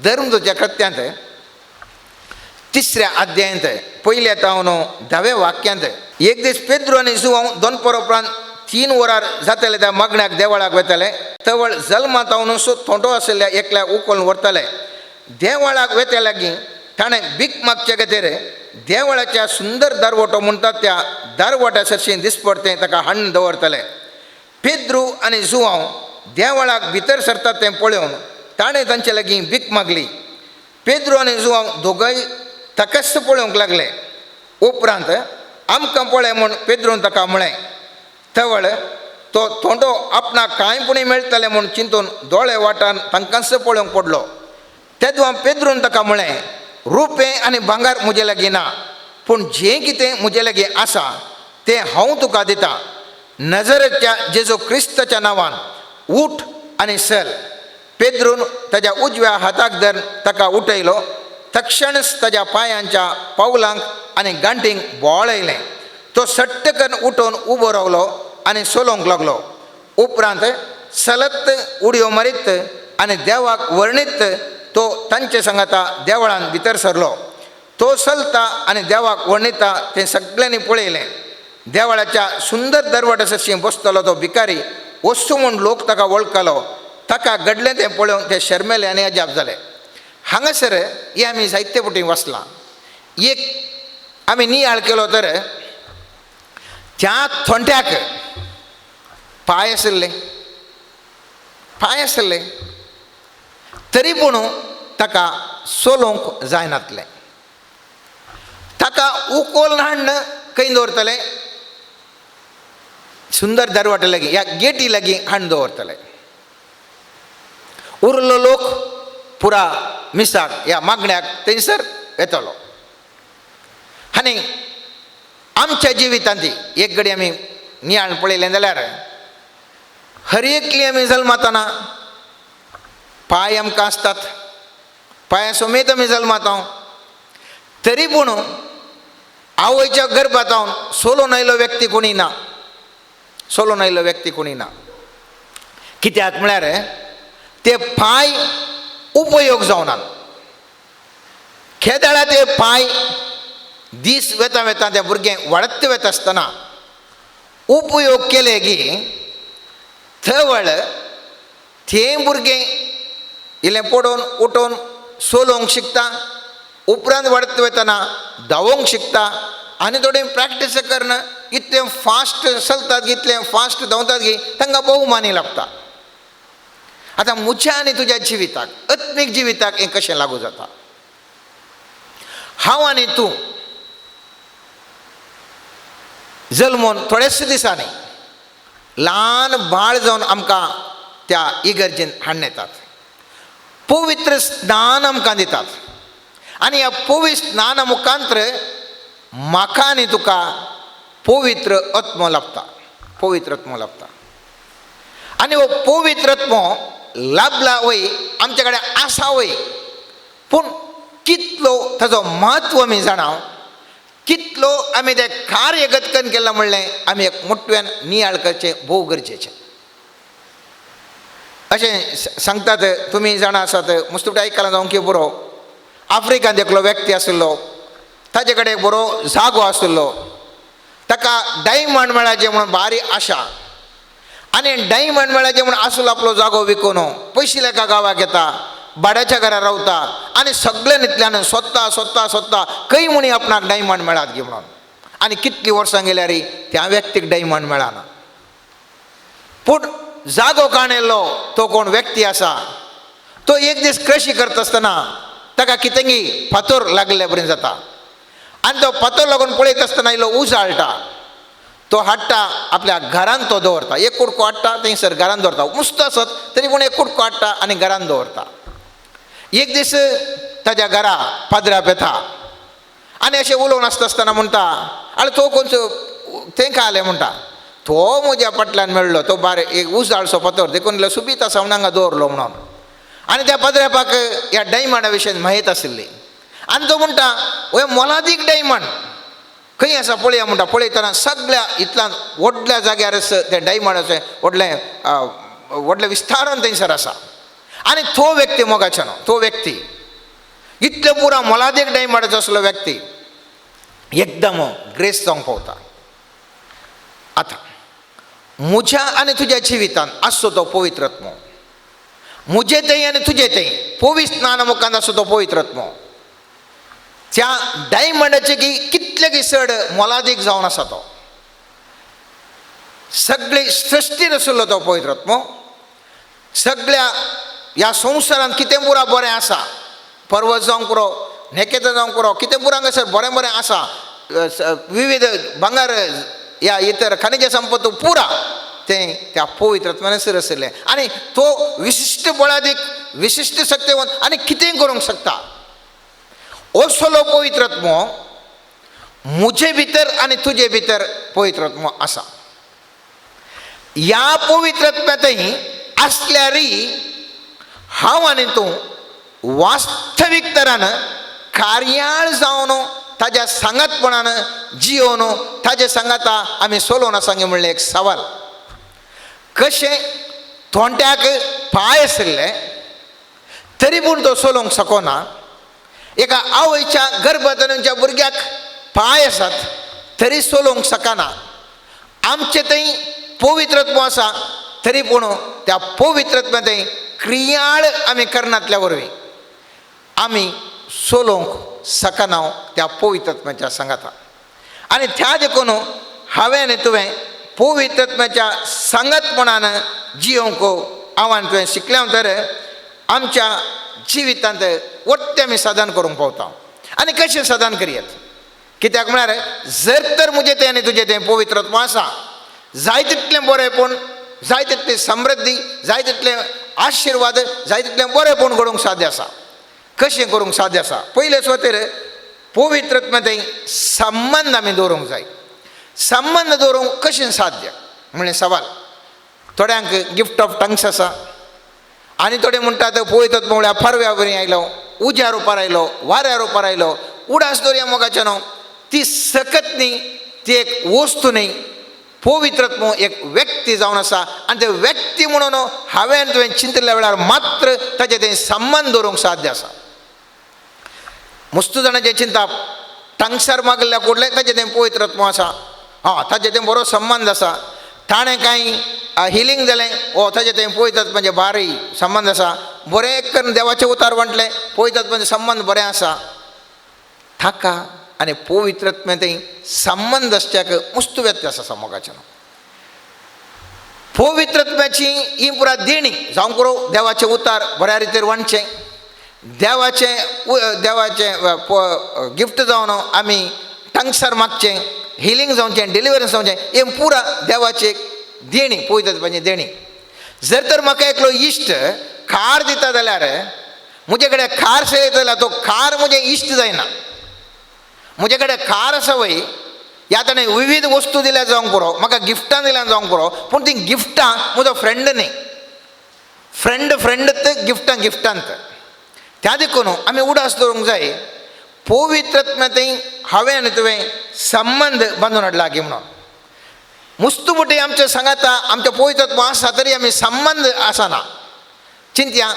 धर्मदूतच्या कृत्यांत 3 अध्यायांत पयल्या तावन 10व्या वाक्यांत, एक दीस पेद्रू आनी जुवांव दोनपार उपरांत 3 वरार जाताले त्या मागण्याक देवळाक वेताले. तवळ जल्मा तावनसो थोंटो आशिल्ल्या एकल्या उखलून व्हरताले. देवळाक वेते लागीं ताणें भीक मागचे खातीर देवळाच्या सुंदर दरवटो म्हणटात त्या दरवट्या सरशीं दिसपडतें ताका हाडून दवरताले. पेद्रू आनी जुवांव देवळाक भितर सरतात तें पळोवन ताणें तांचे लागीं भीक मागली. पेद्रू आनी जुवांव दोगय ताकाच पळोवंक लागले. उपरांत आमकां पळय म्हूण पेद्रून ताका म्हळें. तवळ तो थोंडो आपणाक कांय पुणी मेळटलें म्हूण चिंतून दोळे वाटान तांकांच पळोवंक पडलो. तेदवा पेद्रून ताका म्हळें, रुपें आनी भांगर म्हजे लागीं ना, पूण जें कितें म्हजे लागीं आसा तें हांव तुका दितां. नजरेच्या जेजू क्रिस्ताच्या नांवान उठ आनी चल. पेद्रून ताज्या उजव्या हाताक धरून ताका उठयलो. तक्षणच ताज्या पांयांच्या पावलांक आनी गांठींक बोळ आयलें. तो सट्ट करून उठून उबो रावलो आनी चलोवंक लागलो. उपरांत चलत उडयो मारीत आनी देवाक वर्णीत तो तांचे सांगाता देवळान भितर सरलो. तो चलता आनी देवाक वर्णिता तें सगळ्यांनी पळयलें. देवळाच्या सुंदर दरवट्या सरशीं बसतलो तो भिकारी वस्तू म्हूण लोक ताका वळखलो. ताका घडलें तें पळोवन ते शर्मेले आनी अजाप जाले. हांगासर हें आमी जायते फावटी वाचलां. एक आमी नियाळ केलो तर त्या थोंट्याक पांय आशिल्ले, पांय आशिल्ले तरी पूण ताका चलोवंक जायनातलें. ताका उकोल हाडून खंय दवरतले? सुंदर दरवाटे लागीं, ह्या गेटी लागीं हाडून दवरतले. उरलो लोक पुरा मिसाक ह्या मागण्याक थंयसर येतलो. आनी आमच्या जिवितांत एक घडी आमी नियाळ पळयलें जाल्यार हर एकली आमी जल्मातना पांय आमकां आसतात, पांया समेत आमी जल्माता. तरी पूण आवयच्या गर्भांत सोलोन आयलो व्यक्ती कोणी ना, सोलोन आयलो व्यक्ती कोणी ना. कित्याक म्हळ्यार ते पांय उपयोग जावनात. खेदाळा ते पांय दीस वेता वेता त्या भुरगें वाडत वेता आसतना उपयोग केले की थवळ तें भुरगें इल्लें पडोवन उठोवन चलोवंक शिकता, उपरांत वाडत वतना धांवोंक शिकता आनी थोडी प्रॅक्टीस करून इतलें फास्ट चलतात इतलें फास्ट धांवतात की तांकां भोवमानी लागता. आतां म्हज्या आनी तुज्या जिविताक, आत्मीक जिविताक हें कशें लागू जाता? हांव आनी तूं जल्मून थोड्याच दिसांनी ल्हान बाळ जावन आमकां त्या इगर्जेन हाडून येतात, पवित्र स्नान आमकां दितात आनी ह्या पवित्र स्नाना मुखांत्र म्हाका आनी तुका पवित्र आत्मो लाभता, पवित्र आत्मो लाभता. आनी हो पवित्र आत्मो लाभला वय, आमचे कडेन आसा वय, पूण कितलो ताजो म्हत्व आमी जाणा, कितलो आमी तें कार्य गतकन केलां म्हणलें आमी एक मोटव्यान नियाळ करचें भोव गरजेचें. अशें सांगतात, तुमी जाणा आसात, मुस्तुपटी आयकलां जावंक बरो. आफ्रिकांत एकलो व्यक्ती आशिल्लो, ताजे कडेन एक बरो जागो आशिल्लो, ताका डायमंड मेळाचें म्हणून भारी आशा आनी डायमंड मेळाचें म्हणून आसलो आपलो जागो विकून पयशिल्ल्या एका गांवाक येता, भाड्याच्या घरा रावता आनी सगळ्यां इतल्यान सोदता सोदता सोदता खंय म्हणी आपणाक डायमंड मेळात गी म्हणून. आनी कितलीं वर्सां गेल्यार त्या व्यक्तीक डायमंड मेळना. पूण जागो काणयल्लो तो कोण व्यक्ती आसा, तो एक दीस कृशी करता आसतना ताका कितेंगी फातोर लागले बरें जाता आनी तो फातोर लागून पळयत आसतना इल्लो उजाळटा, तो हाडटा आपल्या घरान तो दवरता, एक कुडको हाडटा थंयसर घरान दवरता, मुस्त आसत तरी पूण एक कुडको हाडटा आनी घरान दवरता. एक दीस ताज्या घरा पाद्राप येता आनी अशें उलोवन आसता आसतना म्हणटा, आनी तो कोणचो तेंका आलें म्हणटा, तो म्हज्या फाटल्यान मेळ्ळो, तो बारे एक उजाळसो फातोर देखून इल्लो सुबीत आसा म्हणून हांगा दवरलो म्हणून. आनी त्या पाद्रापाक ह्या डायमंडा विशयन म्हायत आशिल्ली आनी तो म्हणटा, हो मोलादीक डायमंड खंय आसा पळया म्हणटा. पळयतना सगळ्या इतल्या व्हडल्या जाग्यार तें डायमंड अशें व्हडलें व्हडल्या विस्तारान थंयसर आसा. आनी तो व्यक्ती मोगाचो न्हू, तो व्यक्ती इतले पुरा मोलादीक डायमंडाचो असलो व्यक्ती एकदम ग्रेस जावंक पावता. आतां म्हज्या आनी तुज्या जिवितांत आसचो तो पवित्र आत्मो, म्हजे थंय आनी तुजे थंय पवित्र स्नान मुखांत आसचो तो पवित्र आत्मो, त्या डायमंडाचे की कितले की चड मोलादीक जावन आसा तो. सगळे सृश्टीर आशिल्लो तो पवित्र आत्मो, सगळ्या ह्या संवसारांत कितें पुरा बरें आसा, पर्वत जावंक पुरो, नेकेतां जावंक पुरो, कितें पुरा हांगासर बरें बरें आसा, विविध भांगर या इतर खनिज संपत्ती पुरा तें त्या पवित्र आत्म्यान सर आशिल्लें. आनी तो विशिश्ट बळादीक, विशिश्ट शक्तिवंत आनी कितेंय करूंक शकता. असलो पवित्र आत्मो म्हजे भितर आनी तुजे भितर पवित्र आत्मो आसा. ह्या पवित्र आत्म्यांतय आसल्यारय हांव आनी तूं वास्तवीक तरान कार्याळ जावन ताज्या सांगातपणान जियोवन ताज्या सांगाता आमी सोलोवन आसा म्हणलें एक सवाल. कशें तोंट्याक पांय आशिल्ले तरी पूण तो सोलोवंक शकना, एका आवयच्या गर्भधारणाच्या भुरग्याक पांय आसात तरी सोलोवंक शकना. आमचे थंय पवित्र आत्मो आसा तरी पूण त्या पवित्र आत्म्या थंय क्रियाळ आमी करनातल्या वरवीं आमी सोलोवंक शकना त्या पवित्र आत्म्याच्या सांगाता. आनी त्या देखून हांवें आनी तुवें पवित्र आत्म्याच्या सांगातपणान जियोवंक हांव आनी तुवें शिकल्या तर आमच्या जिवितांत वट्टे आमी साधन करूंक पावता. आनी कशें साधन करयत? कित्याक म्हळ्यार जर तर म्हजें तें आनी तुजें तें पवित्र आत्मो आसा, जाय तितलें बरेंपण, जाय तितली समृद्धी, जाय तितलें आशिर्वाद, जाय तितलें बरेंपण घडोवंक साध्य आसा. कशें करूंक साध्य आसा? पयले सुवातेर पवित्र आत्म्या थंय संबंद आमी दवरूंक जाय. संबंद दवरूंक कशें साध्य म्हणलें सवाल. थोड्यांक गिफ्ट ऑफ टंग्स आसा आनी थोडे म्हणटात पवित्र आत्मो म्हळ्यार परव्या वरी आयलो, उज्या रुपार आयलो, वाऱ्या रुपार आयलो. उडास दवरया मोगाचें न्हू, ती सकत न्ही, ती एक वस्तू न्ही. पवित्र आत्मो एक व्यक्ती जावन आसा आनी ते व्यक्ती म्हणून हांवें तुवें चिंतल्या वेळार मात्र ताचे तें संबंद दवरूंक साध्य आसा. मुस्तू जाणांचें चिंतप टंगसार मागल्या कुडलें ताचें तें पवित्र आत्मो आसा, हां ताचें तें बरो संबंद आसा. ताणें कांय हिलींग जालें, ओ ताचें तें पवित्र आत्म्याचें बारी संबंद आसा, बरें करून देवाचें उतार म्हटलें पवित्र आत्म्याचें संबंद बरें आसा. ताका आनी पवित्र आत्म्या थंय संबंद आसच्याक मुस्तू व्यत्यास आसा मोगाचें. पवित्र आत्म्याची ही पुरा देणी जावंक पुरो देवाचें उतार बऱ्या रितीर वांटचें, देवाचें देवाचें गिफ्ट जावन आमी टंगसार मागचें, हिलींग जावचें, डिलिवरन्स जावचें, हें पुरा देवाचें देणी, पवित्र आत्म्याचें देणी. जर तर म्हाका एकलो इश्ट कार दिता जाल्यार म्हजे कडेन कार सेयता जाल्यार तो कार म्हजें इश्ट जायना. म्हजे कडेन कार आसा वय, ह्या ताणें विविध वस्तू दिल्या जावंक पुरो, म्हाका गिफ्टां दिल्या जावंक पुरो, पूण तीं गिफ्टां म्हजो फ्रेंड न्ही. फ्रेंड फ्रेंड गिफ्टां गिफ्टांत. त्या देखून आमी उडास दवरूंक जाय पवित्र आत्म्या थंय हांवें आनी तुवें संबंद बांदून हाडला की म्हणून. मुस्तू मुठी आमच्या सांगाता आमच्या पवित्र आत्मो आसा तरी आमी संबंद आसना. चिंतया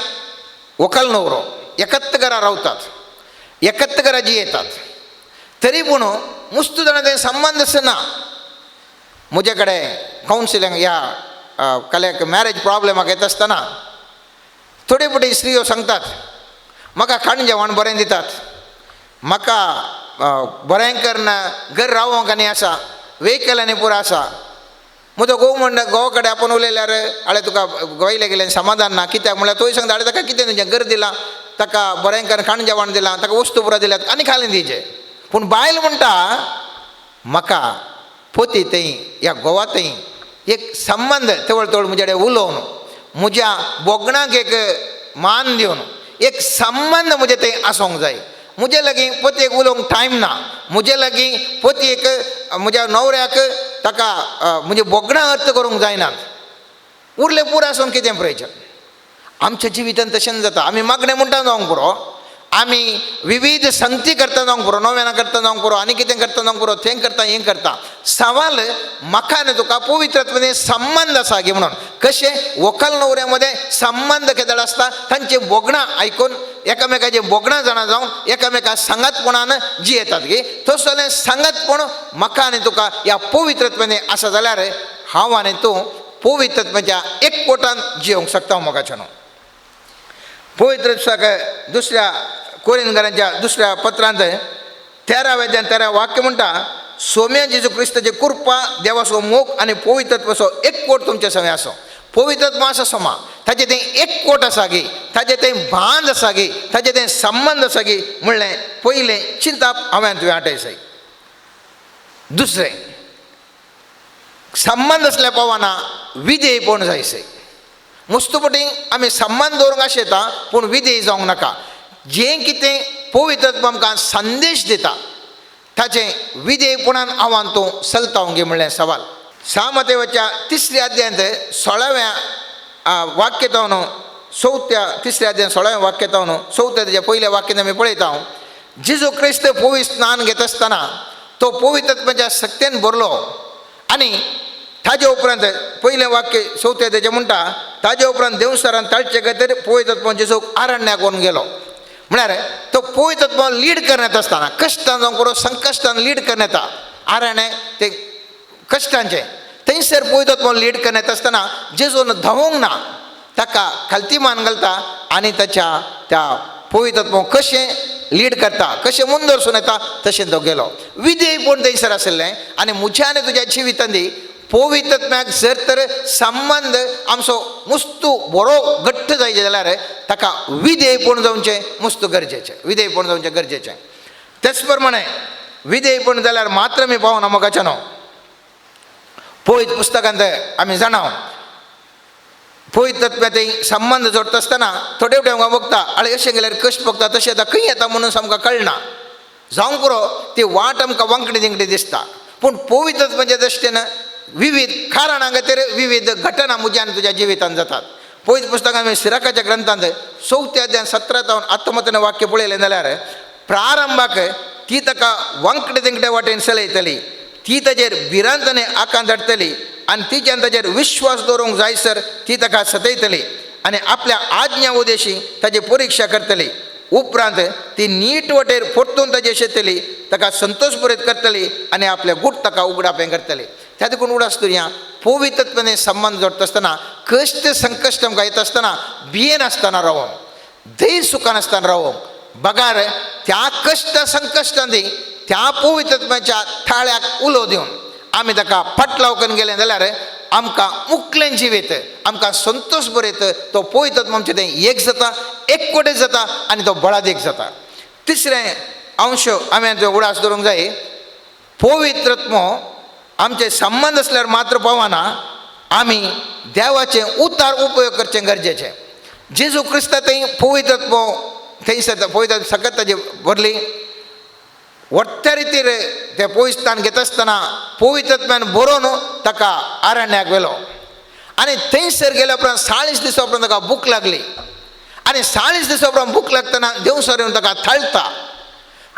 व्हंकल न्हवरो एकत्र घरा रावतात, एकत्र घरा जियेतात, तरी पूण मुस्तू जाणां थंय संबंद आसना. म्हजे कडेन कावन्सिलींग ह्या कल्याक मॅरेज प्रॉब्लमाक येता आसतना थोडे फावटी स्त्रियो सांगतात म्हाका खाण जेवण बरें दितात, म्हाका बरें करून घर रावोंक आनी आसा, व्हेकल आनी पुरो आसा. म्हजो घोव म्हणटा घोवा कडेन आपूण उलयल्यार आळे तुका गोयले गेलें समाधान ना, कित्याक म्हणल्यार तोय सांगता आळे ताका कितें तुजें घर दिलां, ताका बरें करून खाण जेवण दिलां, ताका वस्तू पुरो दिल्यात आनी खालें दिवचें. पूण बायल म्हणटा म्हाका पोती थंय ह्या घोवा थंय एक संबंद तवळ तवळ म्हजे कडेन उलोवन म्हज्या भोगणाक एक मान दिवन एक संबंद म्हजे थंय आसूंक जाय. म्हजे लागीं पोतयेक उलोवंक टायम ना, म्हजे लागीं पोतयेक म्हज्या न्हवऱ्याक ताका म्हजे भोगणां अर्थ करूंक जायनात. उरलें पुरो आसून कितें प्रयोजन? आमच्या जिवितांत तशेंच जाता. आमी मागणें म्हणटा जावंक पुरो, आमी विविध संगती करता जावंक पुरो, नोवेनां करता जावंक पुरो, आनी कितें करता जावंक पुरो, तें करता हें करता. सवाल म्हाका आनी तुका पवित्र आत्म्यान संबंद आसा गी म्हणून. कशें व्हंकल न्हवऱ्या मदें संबंद केदळ आसता, तांची भोगणां आयकून एकामेकाची भोगणां जाणा जावन एकामेका सांगातपणान जियेतात गे. तसलें सांगातपण म्हाका आनी तुका ह्या पवित्रत्वाने आसा जाल्यार हांव आनी तूं पवित्रत्वाच्या एकवटान जियोंक शकता. मोगाच्यानो, पवित्र दुसऱ्या कोरिनगरांच्या दुसऱ्या पत्रांत 13व्या अध्यायान 13 वाक्य म्हणटा, सोम्या जेजू क्रिस्ताची कृपा, देवाचो मोग आनी पवित्रत्वाचो एकवट तुमचे सगळें आसो. पवित्रत्व आसा सोमा, ताचें तें एकवट आसा गे, ताचें तें बांद आसा गे, ताचें तें संबंद आसा गे म्हणलें पयलें चिंताप हांवें तुवें आठयसाय. दुसरें संबंद आसल्या पावना विधेयपण जायसे. मुस्तुपटी आमी संबंद दवरूंक आशेता पूण विधेय जावंक नाका. जें कितें पवित्रत्व आमकां संदेश दिता ताचें विधेयपणान आव्हान तूं चलता गे म्हणलें सवाल. सामतेवाच्या 3ऱ्या अध्यायांत 16व्या वाक्य जावन चवथ्या, 3ऱ्या अध्यायान 16व्या वाक्य जावन चवथ्या ताच्या पयल्या वाक्यान आमी पळयता, जेजू क्रिस्त पवित्र स्नान घेता आसतना तो पवित्रत्वाच्या शक्तेन भरलो आनी ताजे उपरांत पयलें वाक्य चवथ्या तेजें म्हणटा, ताजे उपरांत देवसरान ताळचे खातीर पवित्रत्व जेजूक आरण्याक व्हरून गेलो. म्हळ्यार तो पवित्रत्व लीड करण्यात आसतना कश्टान जावं करो संकश्टान लीड करण्यात येता. आरण्य ते कश्टांचें, थंयसर पवित्रत्व लीड करण्यात आसतना जेजून धांवूंक ना, ताका खालती मान घालता आनी ताच्या त्या पवित्रत्व कशें लीड करता, कशें मुंदरसून येता तशें तो गेलो. विधेयपण थंयसर आशिल्लें आनी म्हज्या आनी तुज्या जिवितांत पवित्रत्म्याक जर तर संबंद आमचो मुस्तू बरो घट्ट जायचे जाल्यार ताका विधेयपण जावचें मुस्तू गरजेचें, विधेयपण जावचें गरजेचें. तेच प्रमाणे विधेयपण जाल्यार मात्र मी पावना मोगाच्यानो. पवित्र पुस्तकांत आमी जाणा पवित्रत्म्या थंय संबंद जोडटा आसतना थोडे फावटी आमकां बघता आनी अशें गेल्यार कश्ट बघता तशें आतां खंय येता म्हणून आमकां कळना, जावंक पुरो ती वाट आमकां वांकडी तिंकडी दिसता. पूण पवित्रत्वाच्या दृश्टीन विविध कारणां खातीर विविध घटना म्हज्या आनी तुज्या जिवितांत जातात. पवित्र पुस्तकांत सिराकाच्या ग्रंथांत 4थ्या अध्यायान 17 जावन 19 वाक्य पळयलें जाल्यार प्रारंभाक ती ताका वांकडे तिंकडे वाटेन चलयतली, ती ताजेर भिरांताने आकांत हाडटली आनी तिच्यान ताजेर विश्वास दवरूंक जायसर ती ताका सतयतली आनी आपल्या आज्ञा उदेशी ताजी परिक्षा करतली. उपरांत ती नीट वटेर परतून ताजेर शेतली, ताका संतोश बरयत करतली आनी आपले गूट ताका उगडापें करतली. त्या देखून उडास तुया पवित्रत्वाने संबंद जोडटा आसतना कश्ट संकश्ट आमकां येता आसतना भियेनासतना रावप, धैर्य सुखानासतना रावप, बगार त्या कश्ट संकश्टांनी त्या पवित्रत्वाच्या थाळ्याक उलो दिवन आमी ताका फाटलाव करून गेले जाल्यार आमकां मुकलें जिवीत, आमकां संतोश बरयत तो पवित्रत्व आमचें तें एक जाता, एकवटेत जाता आनी तो बळादीक जाता. तिसरें अंश आमी जो उडास दवरूंक जाय, पवित्रत्व आमचे संबंद आसल्यार मात्र पावना, आमी देवाचें उतार उपयोग करचें गरजेचें. जेजू क्रिस्ता थंय पवित्रत्व थंयसर पवित्र सगळ्यात ताजी भरली वट्ट्या रितीर ते पवित्रतान घेता आसतना पवित्रत्वान बरोवन ताका आरण्याक व्हेलो आनी थंयसर गेल्या उपरांत 40 दिसां उपरांत ताका भूक लागली आनी 40 दिसां उपरांत भूक लागतना देवसर येवन ताका थाळटा.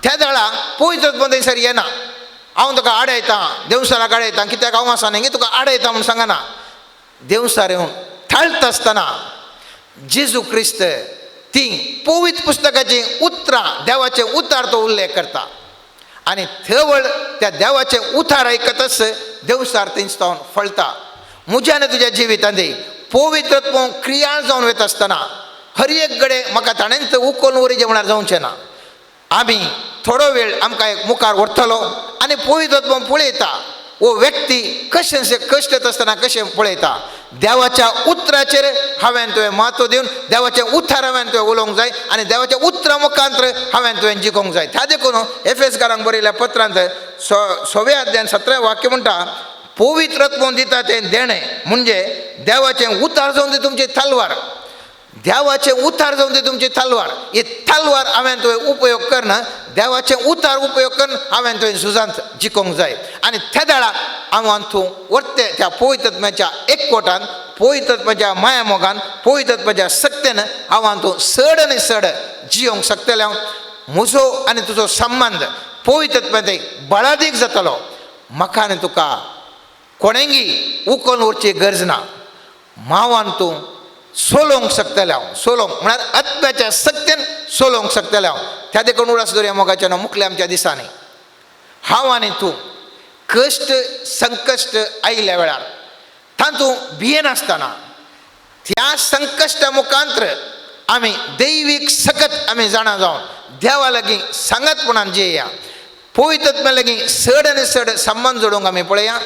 त्या वेळा पवित्रत्व थंयसर येना, हांव तुका आडयता, देवसराक आडयता, कित्याक हांव आसा न्ही तुका आडयता म्हूण सांगना. देवसार येवन थाळटा आसतना जेजू क्रिस्त ती पवित्र पुस्तकाची उतरां, देवाचे उतार तो उल्लेख करता आनी थवळ त्या देवाचे उतार आयकतच देवसार थंयच जावन फळटा. म्हज्या आनी तुज्या जिवितांत पवित्रत्व क्रियाळ जावन वता आसतना हर एक गडे म्हाका ताणेंच उखलून वरीचें म्हळ्यार जावचें ना. आमी थोडो वेळ आमकां एक मुखार व्हरतलो आनी पवित्रत्व पळयता वो व्यक्ती कशें कश्ट येता आसतना कशें पळयता. देवाच्या उतराचेर हांवें तुवें म्हत्व दिवन देवाचें उतार हांवें तुवें उलोवंक जाय आनी देवाच्या उतरा मुखांत हांवें तुवें जिखोवंक जाय. त्या देखून एफेसकारांक बरयल्या पत्रांत 6व्या अध्यायान 17 वाक्य म्हणटा, पवित्रत्व दिता तें देणें म्हणजे देवाचें उतार जावन ती तुमची तलवार, देवाचें उतार जावन ती तुमची तलवार. ही तलवार हांवें तुवें उपयोग करना, देवाचें उतार उपयोग करून हांवें तुवें झुजांत जिखोवंक जाय आनी त्या वेळा हांव तूं वर्ते त्या पवित्रत्वाच्या एकवटान, पवित्रत्वाच्या माया मोगान, पवित्रत्वाच्या शक्तेन हांव तूं चड आनी चड जियोंक शकतलें. हांव म्हजो आनी तुजो संबंद पवित्रत्वांत बळादीक जातलो. म्हाका आनी तुका कोणेंगी उखलून व्हरची गरज ना. मावान तूं सोलोवंक शकतलें हांव, सोलोवंक म्हळ्यार आत्म्याच्या सक्तेन सोलोवंक शकतलें हांव. त्या देखून उडास दवरया मोगाच्या मुखल्या आमच्या दिसांनी हांव आनी तूं कश्ट संकश्ट आयिल्ल्या वेळार तातूंत भियेनासतना त्या संकश्टा मुखांत्र आमी दैवीक सकत आमी जाणा जावन देवा लागीं सांगातपणान जियेया. पवित्र लागीं चड आनी चड संबंद जोडूंक आमी पळया.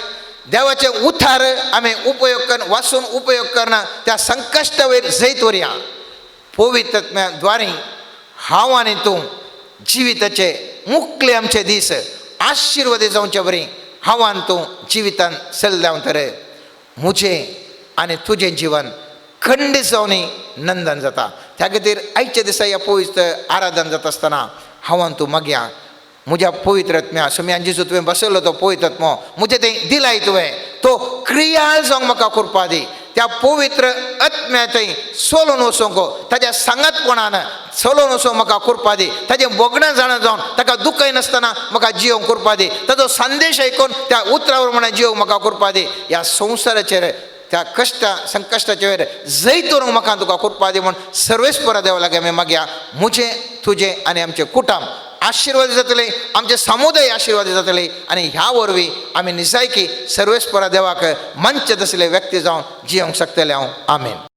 देवाचे उतार आमी उपयोग कर वाचून उपयोग करना त्या संकश्टा वयर जैत व्हरया. पवित्र द्वारे हांव आनी तूं जिविताचे मुखले आमचे दीस आशिर्वादी जावचे बरी हांव आनी तूं जिवितान चल्ले तर म्हजें आनी तुजें जिवन खंडीत जावन नंदन जाता. त्या खातीर आयच्या दिसा ह्या पवित्र आराधन जाता आसतना हांव आनी तूं मागया, म्हज्या पवित्र आत्म्या सुम्यान जेजू तुवें बसयलो तो पवित्र आत्मो म्हजें तें दिलाय तुवें तो क्रियाळ जावंक म्हाका कृपा दी. त्या पवित्र आत्म्या थंय सोलोवन वचूंक ताज्या सांगातपणान सोलोवन वचूंक म्हाका कृपा दी. ताजें भोगणां जाणा जावन ताका दुखय नासतना म्हाका जियोंक कृपा दी. ताजो संदेश आयकून त्या उतरावर म्हणून जियोंक म्हाका कृपा दी. ह्या संवसाराचेर त्या कश्टा संकश्टाचे वयर जैत व्हरूंक म्हाका तुका कृपा दी म्हूण सर्वेस्परा देवा लागीं आमी मागया. म्हजें तुजें आनी आमचें कुटुंब आशिर्वाद जातले, आमचे समुदाय आशिर्वाद जातले आनी ह्या वरवीं आमी निजायकी सर्वेस्परा देवाक मंच तसले व्यक्ती जावन जियोंक शकतले हांव. आमेन.